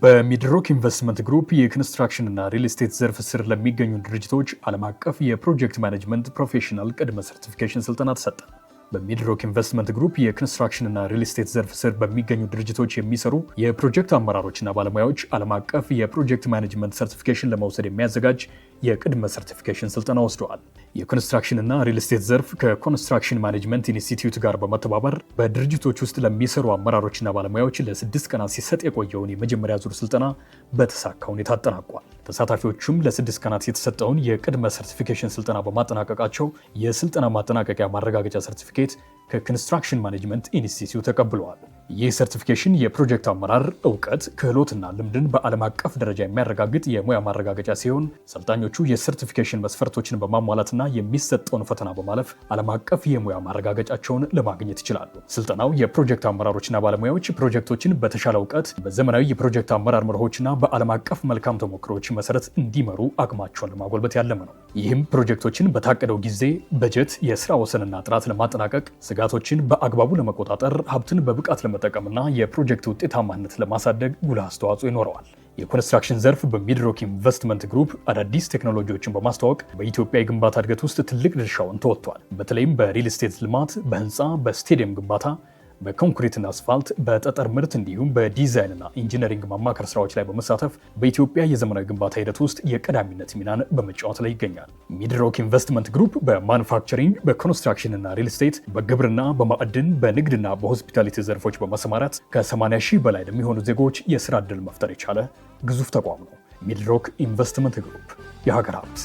በሚድሮክ ኢንቨስትመንት ግሩፕ የኮንስትራክሽንና ሪል ስቴት ዘርፍ ስር ለሚገኙ ድርጅቶች ዓለም አቀፍ የ project management professional ቅድመ certification ስልጠና ተሰጠ። በሚድሮክ ኢንቨስትመንት ግሩፕ የኮንስትራክሽንና ሪል ስቴት ዘርፍ ስር በሚገኙ ድርጅቶች የሚሰሩ የፕሮጀክት አመራሮችና ባለሙያዎች ዓለም አቀፍ የ project management certification ለመውሰድ የሚያዘጋጅ የቅድመ certification ስልጠና ወስደዋል። የኮንስትራክሽንና ሪል ስቴት ዘርፍ ከኮንስትራክሽን ማኔጅመንት ኢንስቲትዩት ጋር በመተባበር በድርጅቶች ውስጥ ለሚሰሩ አመራሮችና ባለሙያዎች ለ6 ቀናት ሲሰጥ የቆየውን የመጀመሪያ ዙር ስልጠና በተሳካ ሁኔታ አጠናቋል። ተሳታፊዎቹም ለ6 ቀናት የተሰጠውን የቅድመ certification ስልጠና በማጠናቀቃቸው የስልጠና ማጠናቀቂያ ማረጋገጫ ሰርቲፊኬት ከኮንስትራክሽን ማኔጅመንት ኢንስቲትዩት ተቀብለዋል። ይህ certification የፕሮጀክት አመራር እውቀት፣ ክህሎትና ልምድን በዓለም አቀፍ ደረጃ የሚያረጋግጥ የሙያ ማረጋገጫ ሲሆን፣ ሰልጣኞቹ የ certification መስፈርቶችን በማሟላትና የሚሰጠውን ፈተና በማለፍ ዓለም አቀፍ የሙያ ማረጋገጫቸውን ለማግኘት ይችላሉ። ስልጠናው የፕሮጀክት አመራሮችና ባለሙያዎች ፕሮጀክቶችን በተሻለ እውቀት፣ በዘመናዊ የፕሮጀክት አመራር መርሆችና በዓለም አቀፍ መልካም ተሞክሮዎች መሰረት እንዲመሩ አቅማቸውን ለማጎልበት ያለመ ነው። ይህም ፕሮጀክቶችን በታቀደው ጊዜ፣ በጀት፣ የስራ ወሰንና ጥራት ለማጠናቀቅ፣ ስጋቶችን በአግባቡ ለመቆጣጠር፣ ሀብትን በብቃት ለመጠቀምና የፕሮጀክት ውጤታማነት ለማሳደግ ጉልህ አስተዋጽኦ ይኖረዋል። የኮንስትራክሽን ዘርፍ በሚድሮክ ኢንቨስትመንት ግሩፕ አዳዲስ ቴክኖሎጂዎችን በማስተዋወቅ በኢትዮጵያ የግንባታ እድገት ውስጥ ትልቅ ድርሻውን ተወጥቷል። በተለይም በሪል ስቴት ልማት፣ በህንፃ፣ በስቴዲየም ግንባታ፣ በኮንክሪትና አስፋልት፣ በጠጠር ምርት እንዲሁም በዲዛይንና ኢንጂነሪንግ ማማከር ስራዎች ላይ በመሳተፍ በኢትዮጵያ የዘመናዊ ግንባታ ሂደት ውስጥ የቀዳሚነት ሚናን በመጫወት ላይ ይገኛል። ሚድሮክ ኢንቨስትመንት ግሩፕ በማኑፋክቸሪንግ፣ በኮንስትራክሽንና ሪል ስቴት፣ በግብርና፣ በማዕድን፣ በንግድና በ hospitality ዘርፎች በመሰማራት ከ80 ሺህ በላይ ለሚሆኑ ዜጎች የስራ ዕድል መፍጠር የቻለ ግዙፍ ተቋም ነው። ሚድሮክ ኢንቨስትመንት ግሩፕ፣ የሀገር ሀብት።